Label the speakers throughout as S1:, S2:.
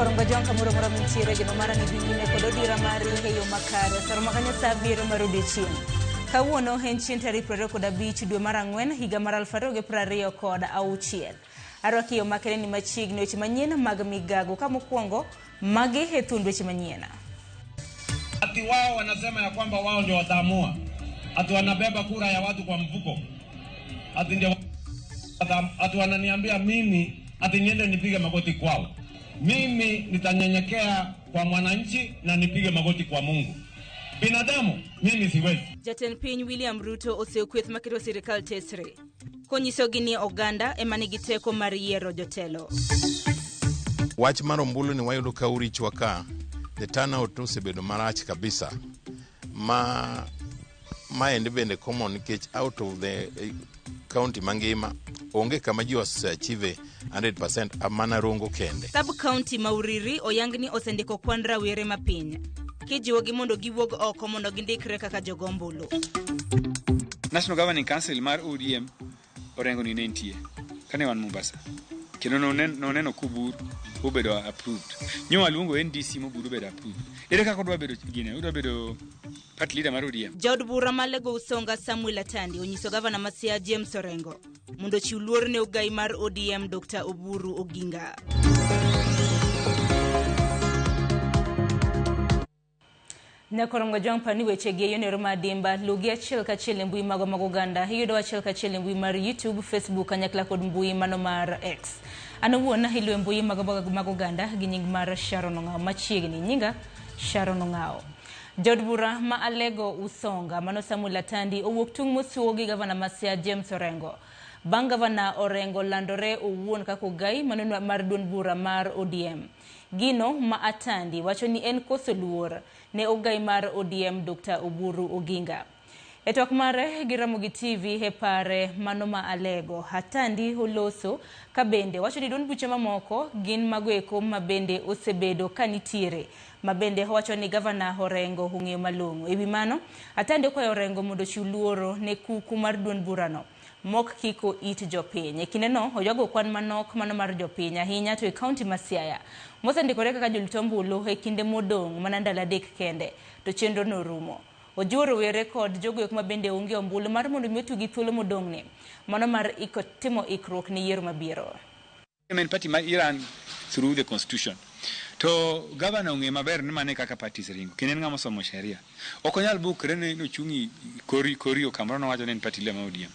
S1: Nyakorongo Jong kamoro moro mintiere geno mara ni dhi nyime kod odira mari e yo makare. Saro makanya sa abiriyo mar odiechieng'. Kawuono en chieng' tarik 25 dwe mar ang'wen higa mar 2026. Arwaki yo makende ni machiegni weche manyien mag migago ka mokwongo magi e thuond weche manyien.
S2: Ati wao wanasema ya kwamba wao ndio wataamua, ati wanabeba kura ya watu kwa mfuko, ati ndio ati wananiambia mimi ati niende nipige magoti kwao. Mimi nitanyenyekea kwa mwananchi na nipige magoti kwa Mungu. Binadamu mimi siwezi.
S1: Jatend piny William Ruto oseyo kweth maketo sirikal tesre konyisogi ni oganda ema nigi teko mar yiero jotelo.
S3: Wach mar ombulu ni wayudo ka urichwa ka the turnout osebedo marach kabisa ma maendi bende common nikech out of the county mangima onge kama ji ose achieve 100% mana Rongo kende.
S1: Sub county ma Uriri oyang ni osendiko kwan rawere mapiny kijiwogi mondo giwuog oko mondo gindikre kaka jogo ombulu.
S4: National Governing Council mar ODM Orengo ni ne nitie kane wan Mombasa kendo noneno kubur obedo approved. Nyo waluongo NDC mobur obedo approved. Ere kaka odwa bedo gine, odwa bedo party leader mar ODM?
S1: Jaod bura ma Alego Usonga Samuel Atandi onyiso gavana ma Siaya James Orengo mondo ochiw luor ne ogai mar ODM Dr. Oburu Oginga. Nyakorongo Jwang' par ni wechegi e yono ma adimba, luwgi achiel kachiel e mbui magwa mag oganda. Iyudo achiel kachiel e mbui mar YouTube, Facebook kanyakla kod mbui mano mar X. An owuon iluwo e mbui magwa mag oganda gi nying mar Sharon Ong'awo. Machiegni nyinga Sharon Ong'awo. Jaod bura ma Alego Usonga mano Samuel Atandi owuok tung' mosuo gi gavana ma Siaya James Orengo. Bang' gavana Orengo landore owuon kaka ogai mano mar duond bura mar ODM. Gino ma Atandi wacho ni en koso luor ne ogai mar ODM Dr. Oburu Oginga. E twak mare gi Ramogi TV e pare mano ma Alego, Atandi oloso ka bende wacho ni duond buche mamoko gin mago eko ma bende osebedo ka nitiere ma bende owacho ni gavana Orengo ong'eyo malong'o. E wi mano, Atandi okwayo Orengo mondo ochiw luoro ne kuku mar duond burano mok kiko it jopiny. E kindeno, oywago kwan manok mano mar jopiny ahinya to e kaunti ma Siaya mosendikore kaka jolut ombulu e kinde modong' mana ndalo adek kende to chenro no rumo. Ojiwo rowere kod jogo eko ma bende onge ombulu mar mondo mi oti gi thuolo modong'ni mano mar iko timo ikruok ne yiero mabiro.
S4: En party ma iran through the constitution. To governor ong'e maber ni mane kaka parties ringo. Kendo en ng'ama osomo sheria. Ok onyal bukre ni nochung' kori kori kamoro nowacho ni en party leader mar ODM.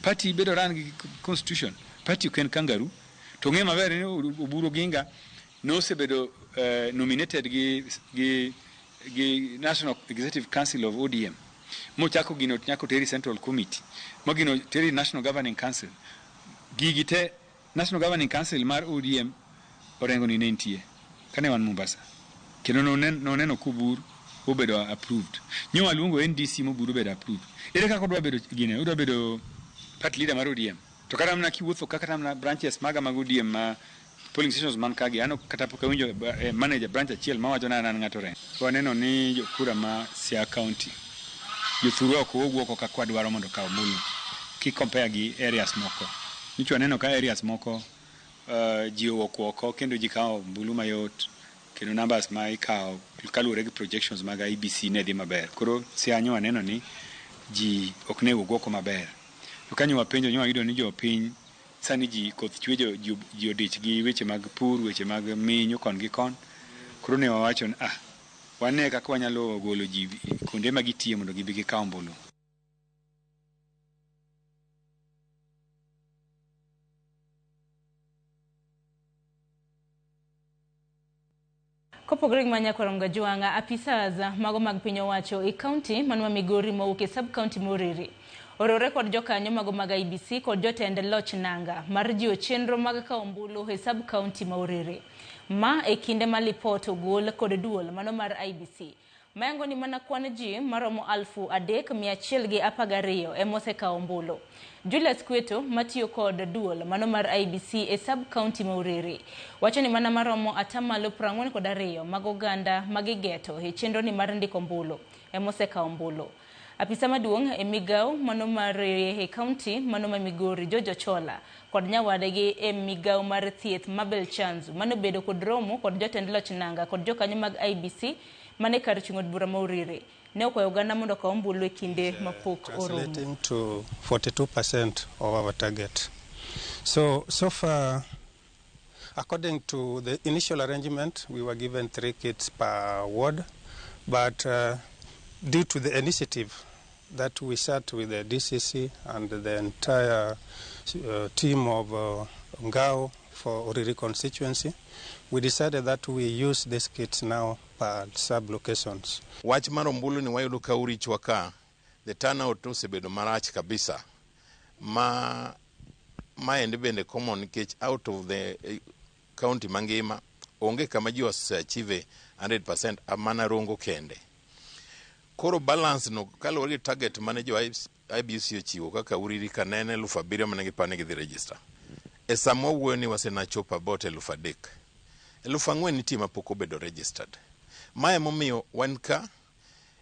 S4: Party bedo run gi constitution. Party ok en kangaroo. To ong'e maber ni Oburu Oginga nosebedo nominated gi National Executive Council of ODM. Mochako gino nyaka oteri Central Committee. Ma gino teri National Governing Council. Gigi te National Governing Council mar ODM Orengo ni ne nitie kane wan Mombasa. Kendo noneno kubur obedo approved. Nyo waluongo NDC mobur obedo approved. Ere kaka odwa bedo gine, odwa bedo party leader mar ODM. To kata mana kiwuotho ka kata mana branches maga mag ODM ma polling stations man kagi, an kata pok awinjo manager branch achiel mawacho ni an an ng'ato Orengo. Waneno ni jokura ma Siaya County, jothurwa ok wuog oko kaka wadwaro mondo okaw ombulu ki compare gi areas moko. Nyocha waneno ka areas moko ji owuok oko kendo ji kawo ombulu mayot kendo numbers ma ikawo kaluwore gi projections mag IEBC ne dhi maber. Koro Siaya nyo waneno ni ji ok ne wuog oko maber. To kanyo wapenjo nyo wayudo ni jopiny sani ji koth chwe ji odich gi weche mag pur, weche mag minyo kon gi kon. Koro ne wawacho ni wane kaka wanyalo golo ji kuonde ma gitiye mondo gibi gikaw ombulu.
S1: Kopogore gi Manyakwarom Gajwang'a, apisas mago mag piny owacho e kaunti mano ma Migori mowuok e sub kaunti ma Uriri oriwore kod jokanyo mago mag IEBC kod jotend loch nanga mar jiwo chenro mag kawo ombulu e sub kaunti ma Uriri. Ma e kinde ma lipot ogol kod duol mano mar IEBC mayango ni mana kwan ji maromo 3,112 ema osekawo ombulu. Julius Kweto matiyo kod duol mano mar IEBC e sub kaunti ma Uriri wacho ni mana maromo atamalo 42 mag oganda magigeto e chenro ni mar ndiko ombulu ema osekawo ombulu. Apisa maduong' e migawo mano mar e kaunti mano ma Migori George Ochola kod nyawadgi e migawo mar thieth Mabel Chanzu manobedo kod romo kod jotend loch nanga kod jokanyo mag IEBC mane kar chung' od bura ma Uriri. Ne okwayo oganda mondo okaw ombulu e kinde mapok oromo.
S5: Translating to 42% of our target. So far, according to the initial arrangement, we were given 3 kits per ward, but due to the initiative that we sat with the DCC and the entire team of Ngao for Uriri constituency, we decided that we use these kits now per sub-locations.
S3: Wach mar ombulu ni wayudo ka urichwa ka the turnout osebedo marach kabisa ma maendi bende common nikech out of the county mangima onge kama ji oseachieve 100% mana Rongo kende. Koro balance no kaluwore gi target mane jo IEBC ochiwo kaka Uriri ka nene 7,000 mane gipani gidhi register. E sama wawuoyo ni wasenachopo about 3,000. 4,000 nitie mapok obedo registered. Mae momiyo wan ka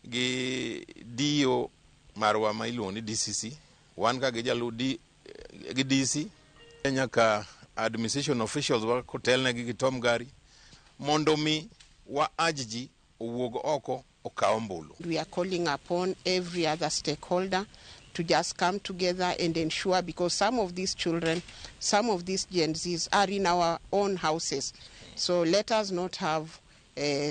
S3: gi DO marwa ma iluongo ni DCC, wan ka gi jalu D, gi DC, nyaka administration officials wa kotelnegi gi Tom Gari mondo mi wa urge ji owuog oko okaw ombulu.
S6: We are calling upon every other stakeholder to just come together and ensure, because some of these children, some of these Gen Zs are in our own houses. So let us not have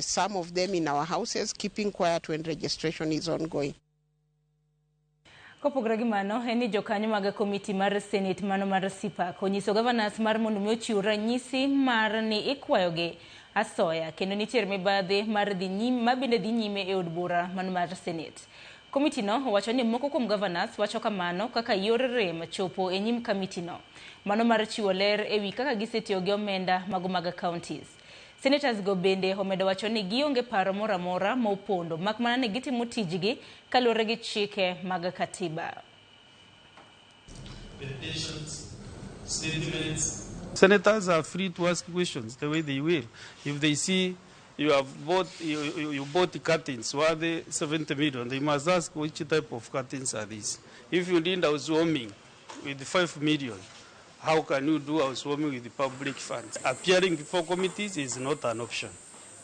S6: some of them in our houses keeping quiet when registration is ongoing.
S1: Kopogore gi mano, en ni jokanyo mag komiti mar Senate mano mar CPAC onyiso governors mar mondo mi ochiw ranyisi mar ni ikwayogi asoya kendo nitiere mibadhi mar dhi nyime ma bende dhi nyime e od bura mano mar Senate. Komiti no owacho ni moko kuom governors wacho kamano kaka yor rem chopo e nyim kamiti no. Mano mar chiwo ler ewi kaka gisetiyo gi omenda mago mag counties. Senators go bende omedo wacho ni gionge paro moro amora ma opondo mak mana ni gitimo tijgi kaluwore gi chike mag katiba.
S7: Petitions, statements.
S8: Senators are free to ask questions the way they will. If they see you have bought, you bought curtains worth 70 million, they must ask which type of curtains are these. If you did housewarming with 5 million, how can you do housewarming with the public funds? Appearing before committees is not an option.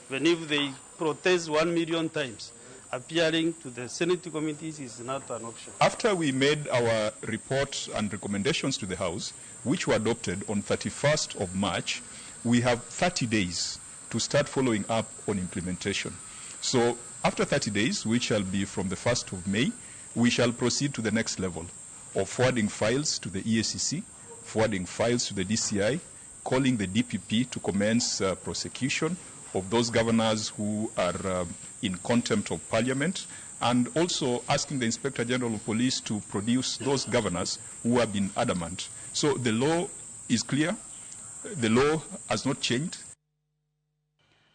S8: Even if they protest 1 million times, appearing to the Senate committees is not an option.
S9: After we made our report and recommendations to the House, which were adopted on 31st of March, we have 30 days to start following up on implementation. So after 30 days, which shall be from the 1st of May, we shall proceed to the next level of forwarding files to the EACC, forwarding files to the DCI, calling the DPP to commence prosecution of those governors who are in contempt of parliament, and also asking the Inspector General of Police to produce those governors who have been adamant. So the law is clear. The law has not changed.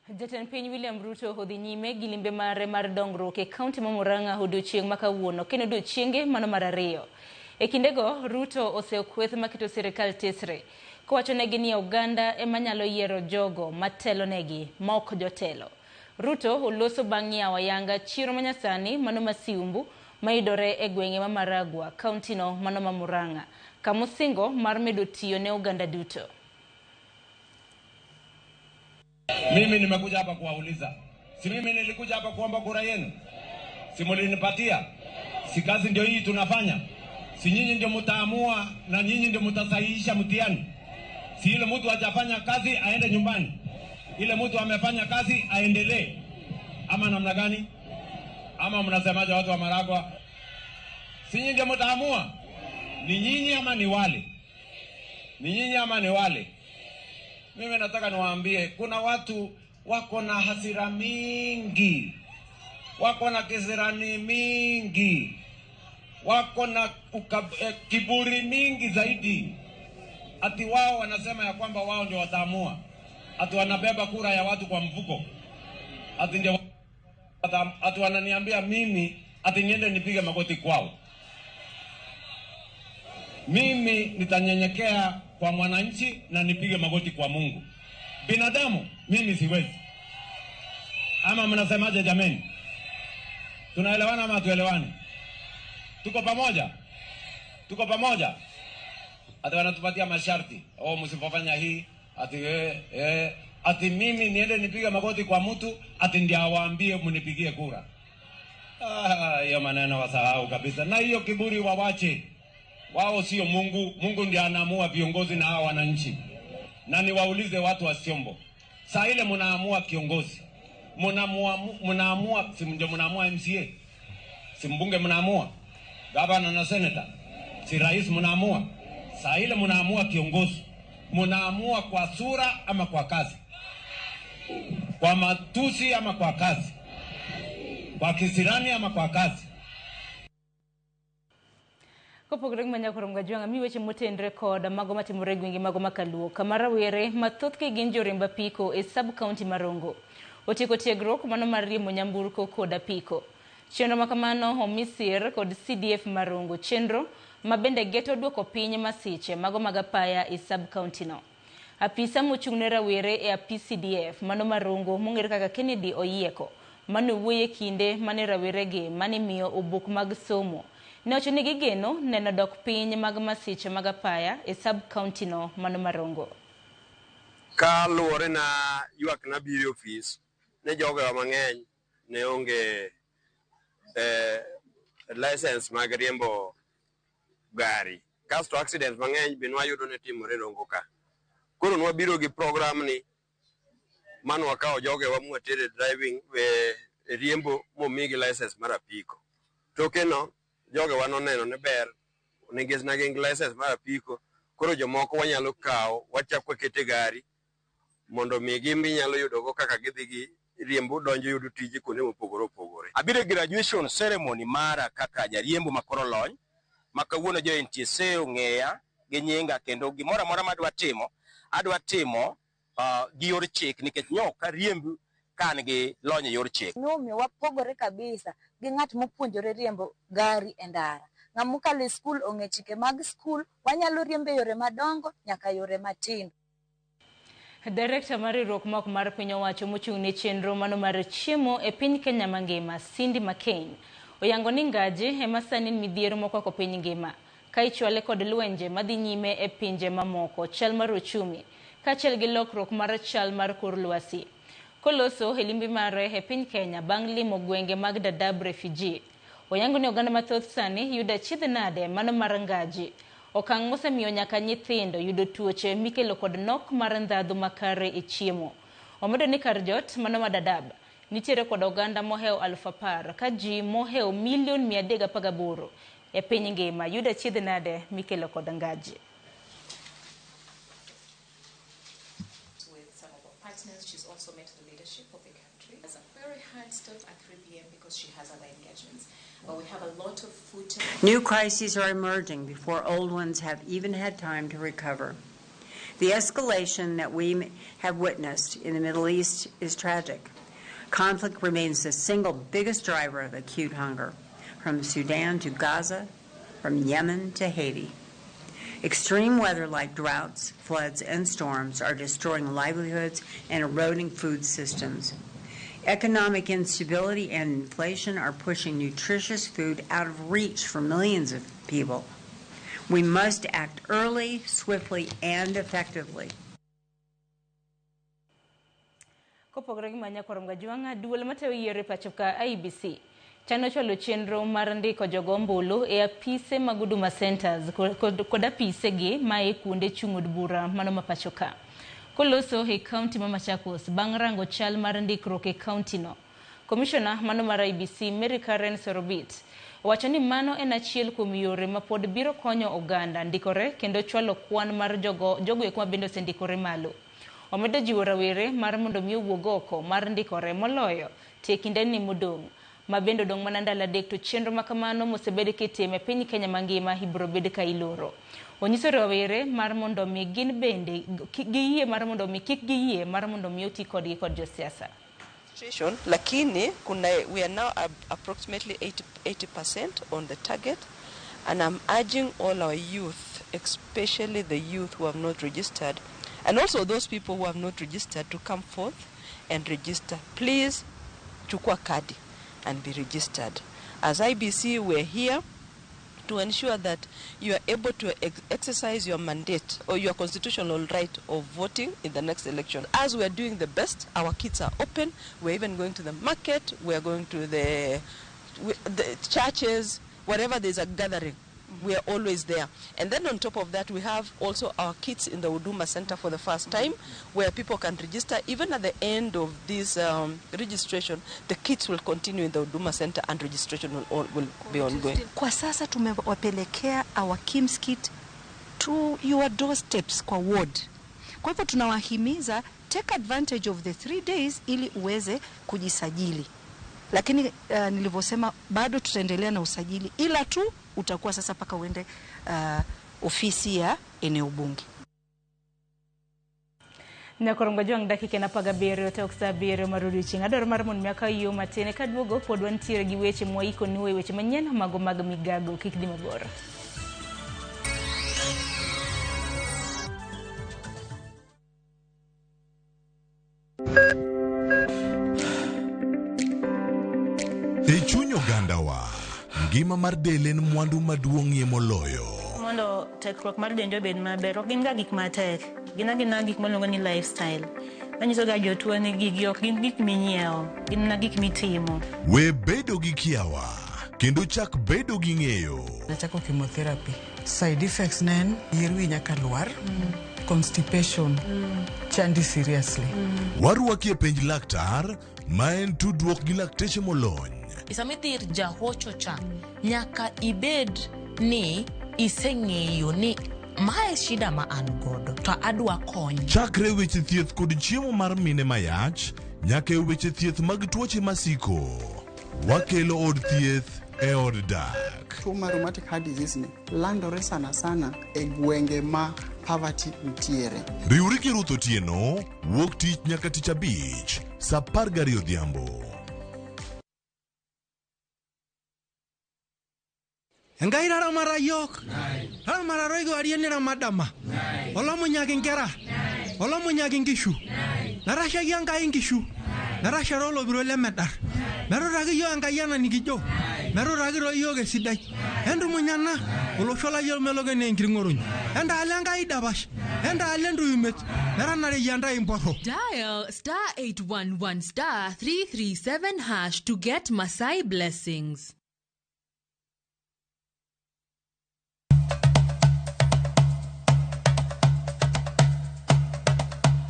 S1: Jatend piny William Ruto odhi nyime gi limbe mare mar dongruok e kaunti ma Murang'a odiochieng' ma kawuono kendo odiochienge mano mar ariyo. E kindego, Ruto osekweth maketo sirikal tesre kowachonegi ni oganda ema nyalo yiero jogo matelonegi ma ok jotelo. Ruto oloso bang' yawo ayanga chiro manyasani mano ma Siumbu mayudore e gwenge ma Maragua, kaunti no mano ma Murang'a, kamosingo mar medo tiyo ne oganda duto.
S2: Mimi nimekuja hapa kuwauliza. Si mimi nilikuja hapa kuomba kura yenu? Si mlinipatia? Si kazi ndio hii tunafanya? Si nyinyi ndio mtaamua na nyinyi ndio mtasahihisha mtihani? Si ile mtu hajafanya kazi aende nyumbani. Ile mtu amefanya kazi aendelee. Ama namna gani? Ama mnasemaje watu wa Maragua? Si nyinyi ndio mtaamua? Ni nyinyi ama ni wale? Ni nyinyi ama ni wale? Mimi nataka niwaambie kuna watu wako na hasira mingi, wako na kisirani mingi, wako na kiburi mingi zaidi. Ati wao wanasema ya kwamba wao ndio wataamua, ati wanabeba kura ya watu kwa mfuko, ati ndio ati wananiambia mimi ati niende nipige magoti kwao. Mimi nitanyenyekea kwa mwananchi na nipige magoti kwa Mungu. Binadamu mimi siwezi. Ama mnasemaje jameni? Tunaelewana ama hatuelewani? Tuko pamoja? Tuko pamoja? Ati wanatupatia masharti. Oh, msipofanya hii, ati ati mimi niende nipige magoti kwa mtu, ati ndiye awaambie mnipigie kura. Ah, hiyo maneno wasahau kabisa. Na hiyo kiburi wawache. Wao sio Mungu. Mungu ndiye anaamua viongozi na hawa wananchi. Na niwaulize watu wa Siombo. Saa ile mnaamua kiongozi. Mnaamua, si ndio mnaamua MCA? Si mbunge mnaamua? Gavana na senator? Si rais mnaamua? Saa ile mnaamua kiongozi. Mnaamua kwa sura ama kwa kazi? Kwa matusi ama kwa kazi? Kwa kisirani ama kwa kazi?
S1: Kopogore gi manyakoro mga mi weche motenre kod mago matimore e gwenge mago makaluo kama rawere mathothgi gin joriemb apiko e sub county ma Rongo otieko tiegruok mano mar riembo nyamburko kod apiko. Chenro makamano omi sir kod CDF ma Rongo, chenro ma bende geto duoko piny masiche mago mag apaya e sub county no. Apisa mochung' ne rawere e apis CDF mano ma Rongo mong'ere kaka Kennedy Oyieko mane wuoyo e kinde mane raweregi mane miyo obok mag somo ne owacho ni gigeno neno dok piny mag masiche mag apaya e sub county no mano ma Rongo.
S10: Kaluwore na ywak nabiro e ofis ne jogewa mang'eny ne onge license mag riembo gari, kasto accident mang'eny be nwayudo ne timore Rongo ka. Koro nwabiro gi program ni manwakawo jogewa mwatere driving riembo momigi license mar apiko. Toke no jogewa noneno ni ber nikech ne gin gi license mar apiko, koro jomoko wanyalo kawo wachak wakete gari mondo mi gimbe nyalo yudogo kaka gidhi gi riembo donjo yudo tije kuonde mopogore opogore.
S11: Abiro e graduation ceremony mara kaka jariembo makoro lony ma kawuono jo NTSA ong'eya gi nyinga kendo gimoro amora madwa timo adwa timo gi yor chik nikech nyo ok ariemb ka an gi lony e yor chik.
S12: Nomiyo wapogore kabisa gi ng'at mopuonjore riembo gari e ndara. Ng'ama okalo e skul ong'e chike mag skul, wanyalo riembo e yore madongo nyaka yore matindo.
S1: Direkta mar riwruok ma ok mar piny owacho mochung' ne chenro mano mar chiemo e piny Kenya mangima, Cindy McCain, oyango ni ngaji ema sani en midhiero mokwako piny ngima ka ichwale kod lwenje madhi nyime e pinje mamoko, chal mar ochumi kaachiel gi lokruok mar chal mar kor lwasi. Koloso e limbe mare e piny Kenya bang' limo gwenge mag Dadaab Refugee, oyango ni oganda mathoth sani yudo achiedh nade mano mar ngaji, okang' mosemiyo nyaka nyithindo yudo tuoche mikelo kod nok mar ndhadhu makare e chiemo. Omedo ni kar jot mano ma Dadaab nitiere kod oganda mohewo 10,000 ka ji mohewo milion 318 e piny ngima yudo achiedh nade mikelo kod ngaji.
S13: With some of our partners. She's also met the leadership of the country. There's a very hard stop at 3 p.m. because she has other engagements. But we have a lot of food.
S14: New crises are emerging before old ones have even had time to recover. The escalation that we have witnessed in the Middle East is tragic. Conflict remains the single biggest driver of acute hunger, from Sudan to Gaza, from Yemen to Haiti. Extreme weather like droughts, floods, and storms are destroying livelihoods and eroding food systems. Economic instability and inflation are pushing nutritious food out of reach for millions of people. We must act early, swiftly, and effectively.
S1: Kopogore gi manyakwar Mgajwang'a, duol matayo yiero e pacho ka IEBC chano chwalo chenro mar ndiko jogo ombulu e apise mag Huduma Centers kod apise gi ma e kuonde chung' od bura mano ma pacho ka. Koloso e kaunti ma Machakos bang' rango chal mar ndikruok e kaunti no. Komishona mano mar IEBC Mary Karen Sorobit owacho ni mano en achiel kuom yore ma pod biro konyo oganda ndikore kendo chwalo kwan mar jogo eko ma bende osendikore malo. Omedo jiwo rawere mar mondo mi owuog oko mar ndikore moloyo to e kindeni modong' ma bende odong' mana ndalo adek to chenro makamano mosebed kitimo e piny Kenya mangima ibiro bed ka iloro. Onyiso rawere mar mondo mi gin bende giyie mar mondo mi kik giyie mar mondo mi oti kodgi kod josiasa.
S15: Lakini kuna we are now approximately 80% on the target, and I'm urging all our youth, especially the youth who have not registered, and also those people who have not registered, to come forth and register. Please, chukua kadi and be registered. As IEBC, we're here to ensure that you are able to exercise your mandate or your constitutional right of voting in the next election. As we are doing the best, our kits are open. We're even going to the market, we are going to the churches, wherever there's a gathering. We are always there. And then on top of that, we have also our kits in the Huduma Center for the first time, where people can register. Even at the end of this registration, the kits will continue in the Huduma Center and registration will be ongoing.
S16: Kwa sasa tumewapelekea our KIMS kit to your doorsteps kwa ward. Kwa hivyo tunawahimiza take advantage of the 3 days ili uweze kujisajili. Lakini nilivyosema bado tutaendelea na usajili, ila tu utakuwa sasa paka uende ofisi ya eneo bunge.
S1: Nyakorongo jwang' dakika en 17 tok sa 7 mar odiochieng'. Adwaro mar mondo mi akaw yo matin kaduogo pod wantiere gi weche mwaiko ni weche manyien mago mag migago. Kik dhi mabor.
S17: E chuny ogandawa, ngima mar del en mwandu maduong'ie moloyo.
S18: Mondo tekruok mar dendwa obed maber, ok gin ga gik matek, gin agina gik miluongo ni lifestyle. Manyiso ga jotuo ni gigi ok gin gik minyiewo, gin mana gik mitimo.
S17: We bedo gi kiawa, kendo chak bedo gi ng'eyo.
S19: Nachako chemotherapy. Side effects ne en yier wi nyaka lwar, constipation, chandi seriously.
S17: Warwaki e penj laktar, ma en tudruok gi lakteche molony.
S20: Sama idhi ir jahocho cha, nyaka ibed ni iseng'eyo ni mae shida ma an godo to adwa kony.
S17: Chakre weche thieth kod chiemo mar mine mayach, nyaka e weche thieth mag tuoche masiko. Wakelo od thieth e od dak.
S21: Tuo mar rheumatic heart disease ni landore sana sana e gwenge ma poverty nitiere.
S17: Riwri gi Ruth Otieno, wuok tich nyaka tich abich, sa 12 odhiambo.
S22: Enkai taramata yiok, taramata toi kewarie niramadama, olomunyaki inkera, olomunyaki inkishu, natashaiki Enkai inkishu, natashara olopiro lemedar, metutaki yiok Enkai ena nikijo, metutaki toi yiok esidai, entumunyana olosho lai omelok enaa enkiring'orony, entaala Enkai dapash, entaala entuyumet, metanareyia ntae imporro.
S23: Dial star 811 star 337 hash to get Masai blessings.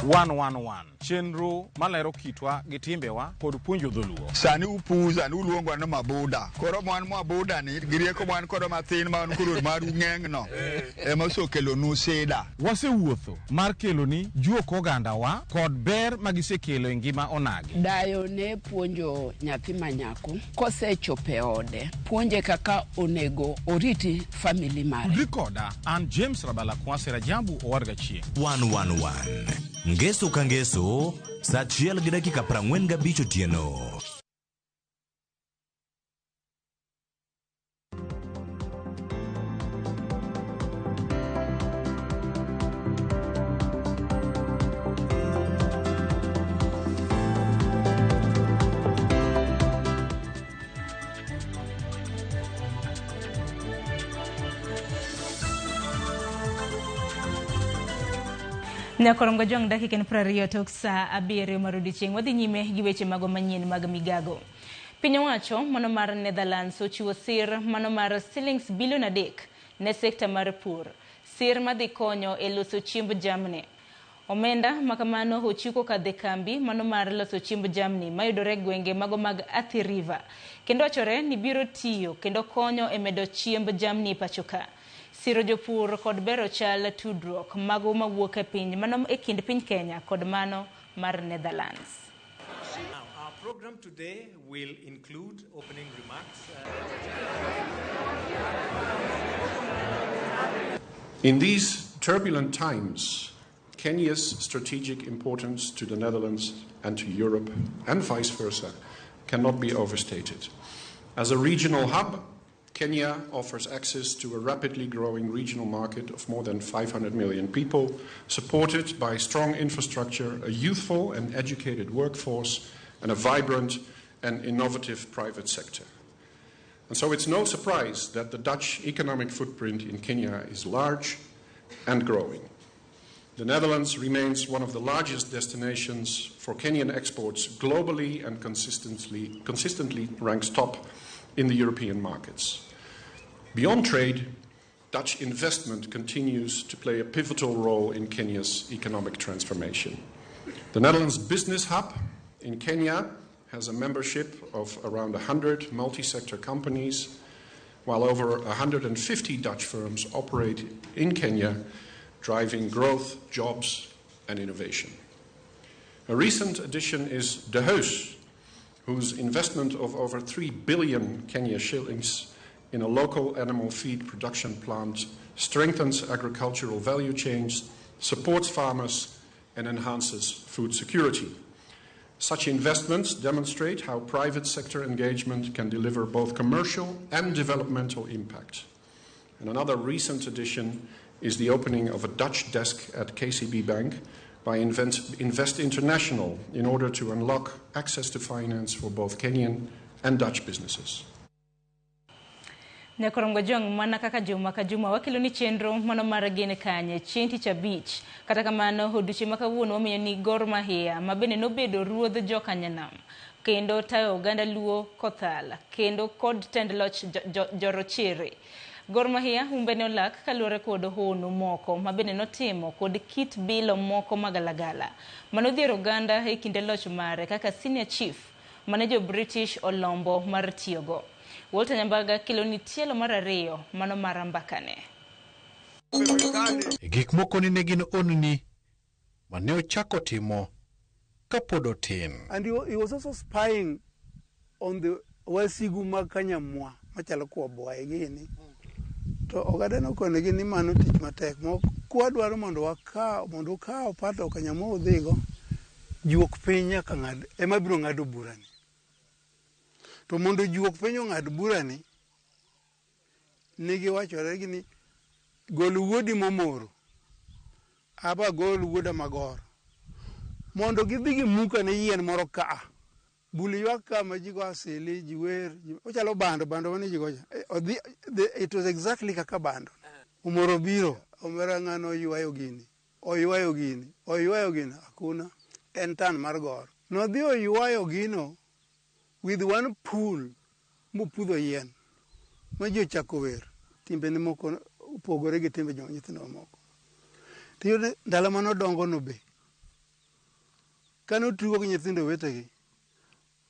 S24: One chenro malero kitwa gi timbewa kod puonjo dholuo.
S25: Sani upuza ni uluongo ni mabuda. Koro mwan mabuda ni gi rieko mwan kodo mathin ma wan koro maru ng'eng'no ema osekelonu sida.
S24: Wasewuotho mar keloni juok ogandawa kod ber magisekelo e ngima onagi.
S26: Dayo ne puonjo nyathi manyako kosechopo e ode, puonje kaka onego oriti family mare.
S24: Tudri koda an James Rabala Kwase Rajabu Owarga Chieng'.
S17: 111 Ngeso ka ngeso, sa 1:45 otieno.
S1: Nyakorongo jwang' dakika en 20 tok sa 7 mar odiochieng'. Wadhi nyime gi weche mago manyien mag migago. Piny owacho mano mar Netherlands ochiwo sir mano mar shillings bilion 3 ne sekta mar pur. Sir madhi konyo e loso chiemb jamni. Omenda makamano ochiw kokadho e kambi mano mar loso chiemb jamni mayudore gwenge mago mag Athi River. Kendo wachore ni biro tiyo kendo konyo e medo chiemb jamni pacho ka. Siro jopur kod bero chal tudruok mago mawuok e piny mano e kind piny Kenya kod mano mar Netherlands.
S7: Now, our program today will include opening remarks.
S27: In these turbulent times, Kenya's strategic importance to the Netherlands and to Europe and vice versa cannot be overstated. As a regional hub, Kenya offers access to a rapidly growing regional market of more than 500 million people, supported by strong infrastructure, a youthful and educated workforce, and a vibrant and innovative private sector. And so it's no surprise that the Dutch economic footprint in Kenya is large and growing. The Netherlands remains one of the largest destinations for Kenyan exports globally and consistently ranks top in the European markets. Beyond trade, Dutch investment continues to play a pivotal role in Kenya's economic transformation. The Netherlands Business Hub in Kenya has a membership of around 100 multi-sector companies, while over 150 Dutch firms operate in Kenya, driving growth, jobs, and innovation. A recent addition is De Heus, whose investment of over 3 billion Kenya shillings in a local animal feed production plant strengthens agricultural value chains, supports farmers, and enhances food security. Such investments demonstrate how private sector engagement can deliver both commercial and developmental impact. And another recent addition is the opening of a Dutch desk at KCB Bank by Invest International in order to unlock access to finance for both Kenyan and Dutch businesses.
S1: Nyakorongo Jong mana kaka juma ka juma wakelo ni chenro mano mar gene kanye chieng' tich abich. Kata kamano odiochieng' ma kawuono wamenyo ni Gor Mahia ma bende nobedo ruodh jokanyanam kendo tayo oganda Luo Kothal kendo kod tend loch jorochere. Gor Mahia humbe ne olak kaluwore kod hono moko ma bende notimo kod kit bilo moko magalagala manodhiero oganda e kinde loch mare kaka senior chief mane jo British olombo mar tiyogo. Walter Nyambaga kelo ni tielo mar ariyo mano mar mbakane.
S2: Gik moko ni ne gin onni mane ochako timo kapod otin.
S3: And he was also spying on the wasigu mag Kanyamwa machalo kuoboe gini. To oganda nokonegi ni mano tich matek. Kwadwaro mondo wakaw mondo ukaw part of Kanyamwa udhigo, juok piny nyaka ng'ad ema biro ng'ado burani. To mondo juok piny ong'ad burani, negiwachore gi ni gol wuodi momoro, aba gol wuoda magor. Mondo gidhi gimuka ne yien moro kaa. Bul ywak ka ma ji go asili, ji wer, ochalo bando, bando mane ji gocha. It was exactly kaka bando. Omoro biro, omera ng'ano oywayo gini, oywayo gini, oywayo gini, hakuna. En tan mar gor. Nodhi oywayo gino with one pull, mopudho yien, ma ji ochako wer. Timbene moko opogore gi timbe jo nyithindo moko. Tiyudo ndalo mane odongo no be, kane otugo gi nyithindo wetegi,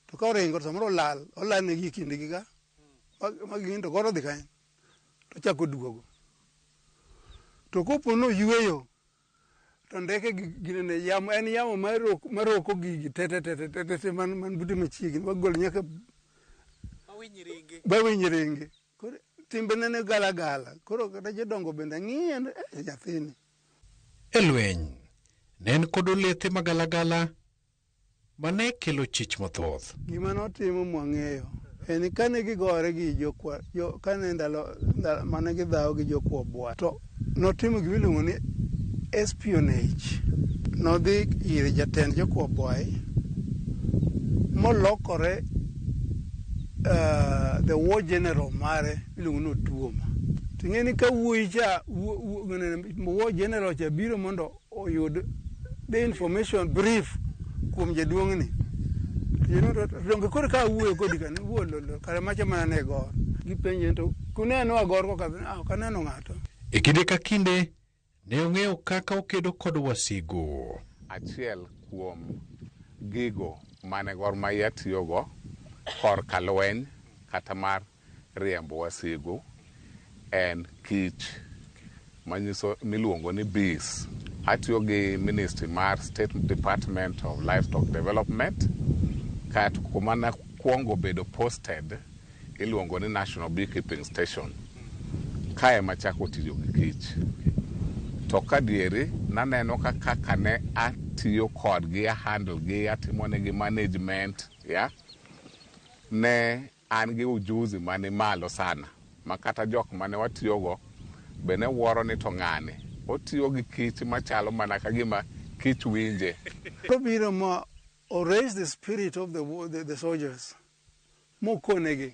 S3: to ka oringo to samoro olal, olal negi e kindgi ka, ma gin to goro dhi kanye, to ochako duogo. To kopo noyweyo, to ndeke ginene yamo, en yamo maroko gigi te te te te te man bute machiegni, magol nyaka bawiny ringe. Koro timbene ne gala gala, koro kata jodongo bende ng'iye nyathini.
S2: E lweny, ne en kod olethe magalagala mane kelo chich mathoth.
S3: Gima notimo mwang'eyo en kane gigore gi jokwa, kane ndalo mane gidhawo gi jokwobwa, to notimo gima iluongo ni espionage. Nodhi ir jatend jokwobwai molokore the war general mare iluongo ni Otuoma. Ting'e ni ka wuoyi cha, war general cha biro mondo oyud the information brief kuom jaduong'ni. Donge koro ka awuoyo kodi ka, wuo lolo, kare macha mana ne gor. Gipenje to kuneno agor kokadho, ah, ok aneno ng'ato.
S2: E kinde ka kinde, ne ong'eyo kaka okedo kod wasigu.
S4: Achiel kuom gigo mane Gor Mahia tiyogo korka lweny kata mar riembo wasigu en kich manyiso miluongo ni bees. Atiyo gi Ministry mar State Department of Livestock Development kaeto kuma nakwongo bedo posted iluongo ni National Beekeeping Station. Kae machako tiyo gi kich. To kadieri naneno ka kaka ne atiyo kodgi, a handle gi, atimonegi management, ya ne an gi ujuzi mani malo sana ma kata jok mane watiyogo be ne wuoro ni to ng'ani otiyo gi kich machalo mana ka gima kich winje.
S3: Obiro ma o raise the spirit of the soldiers mokonegi.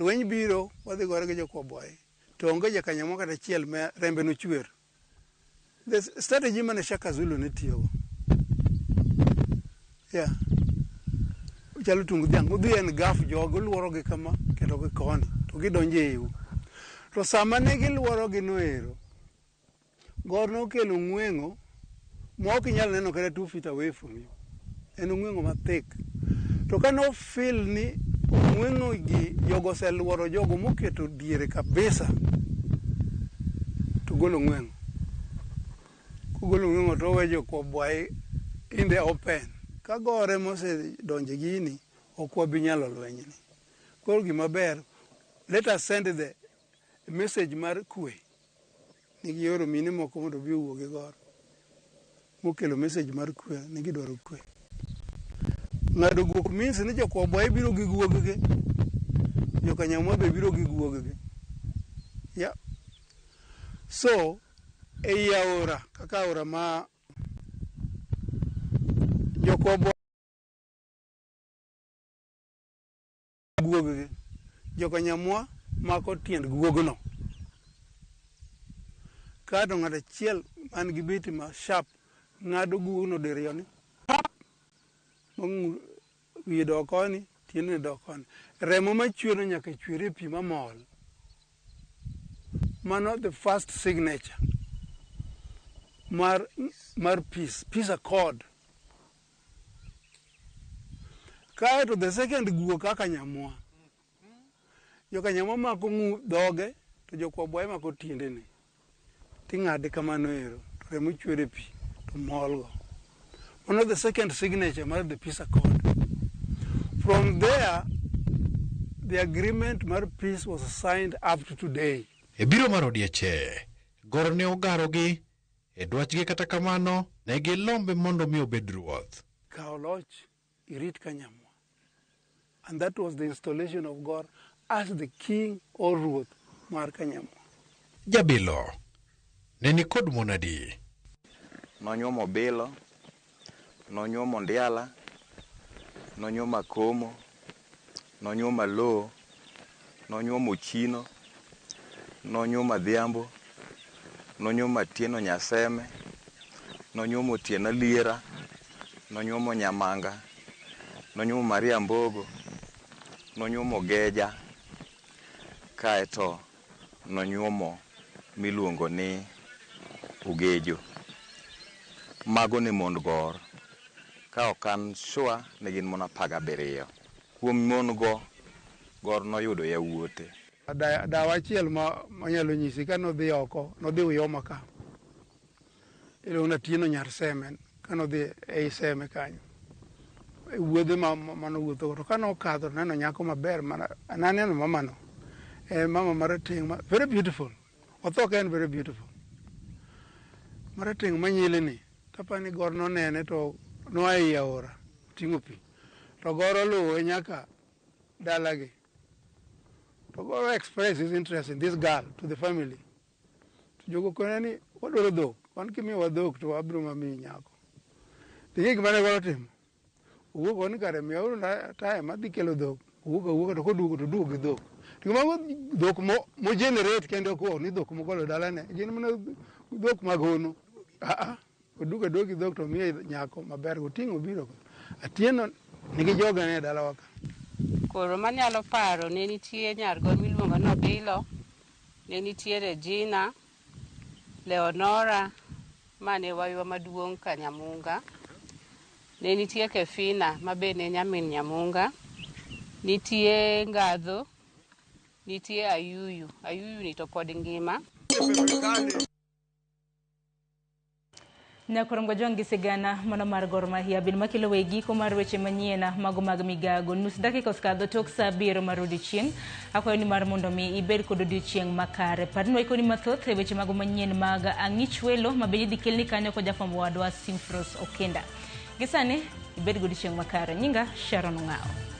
S3: Lweny biro wadhi gore gi jokwabwayi to onge jakanyamwa kata achiel ma rembe nochwer. The strategy mane Shaka Zulu ne tiyogo. Yeah. Ochalo tung dhiang', udhi en gaf jogo, uluorogi kama kendo gi koni to gidonjo e iu. To sama ne giluorogi no ero, Gor nokelo ong'weng'o ma ok inyal neno kata 2 feet away from you. En ong'weng'o mathik. To ka no feel ni ong'weng'o gi jogo oseluoro jogo moketo diere kabisa, to golo ong'weng'o. Kogolo ong'weng'o to owe jokwabwayi in the open. Ka gore mosedonjo e gini, ok wabi nyalo lwenyni. Koro gima ber, let us send the message mar kwe. Ni gioro mine moko mondo obi owuo gi Gor. Mokelo message mar kwe ni gidwaro kwe. Ng'ado guok means ni jokwabwayi biro gi guog-gi, jokanyamwa be biro gi guog-gi. Yeah. So, ei aora, kaka aora ma jokwabwayi guog-gi, jokanyamwa mako tiend guogno. Kato ng'ato achiel man gi beti ma sharp ng'ado guogno diriyo ni pap! Ma wiye dok koni, tiendene dok koni. Remo machwerno nyaka chwer e pi mamol. Mano the first signature mar peace, peace accord. Kaeto the second guok kaka nyamwa. Jokanyamwa mako ng'u dhoge to jokwabwayi mako tiendene. Ting'ade kamano ero to remo chwer e pi to mol go. Mano the second signature mar the peace accord. From there, the agreement mar peace was signed up to today.
S2: E biro mar odieche, Gor ne ogarogi e dwachgi kata kamano ne gilombe mondo mi obed ruoth.
S3: Kaw loch irit Kanyamwa. And that was the installation of Gor as the king or ruoth mar Kanyamwa.
S2: Jabilo ne ni kod mon adi?
S5: Nonyuomo Bilo, nonyuomo Ndiala, nonyuomo Akomo, nonyuomo Aloo, nonyuomo Ochino, nonyuomo Adhiambo, nonyuomo Atieno Nyaseme, nonyuomo Otieno Liera, nonyuomo Nyamanga, nonyuomo Maria Mbogo, nonyuomo Geja, kaeto nonyuomo miluongo ni Ugejo. Mago ne mond Gor. Ka ok an sure ne gin mon 17. Kuom mon go, Gor noyudo yawuote.
S3: Dawa achiel ma manyalo nyisi ka nodhi oko, nodhi Uyoma ka. Iluongo ni Atieno Nyar Seme, ka nodhi ei Seme kanyo. E wuodhe ma manowuotho go. To ka nokadho to noneno nyako maber mana naneno mamano. En mama marateng' ma very beautiful. Otho ka en very beautiful. Marateng' manyilni. Tapani Gor nonene to noa ei aora oting'o pi. To Gor oluwe nyaka dalagi. To Gor express his interest in this girl to the family. To jogo kone ni wadwaro dhok. Wan kimiyowa dhok to wabiro mamiyi nyako. To ing'e gima ne Gor otimo? Owuok oko ni kare miyauru time adhi kelo dhok. Owuok awuoka to koduogo to oduogo gi dhok. To mago dhok mo generate kende ok ni dhok mogolo dalane. Gin mana dhok mag hono. Ah, oduogo aduoga gi dhok to omiye nyako maber oting'o obiro go. Atieno nigi jogene e dalawa ka.
S6: Koro manyalo paro ne nitie nyar Gor miluongo ni Obilo, ne nitie Regina, Leonora mane waywa maduong' ka Nyamunga, ne nitie Kefina ma be ne nyamin Nyamunga, nitie Ngadho, nitie Ayuyu, Ayuyu ni to pod ngima.
S1: Nyakorongo Jwang' gi sigana mano mar Gor Mahia bin makelo we giko mar weche manyien mago mag migago. Nus dakika osekadho tok saa 7 mar odiochieng'. Akwayo ni mar mondo mi ibed kod odiochieng' makare. Parni waikoni mathoth e weche mago manyien mag ang'ich welo ma bende idhi kelni kanyo kod jafwambo wadwa Simfros Okenda. Gi sani ibed gi odiochieng' makare. Nyinga Sharon Ong'awo.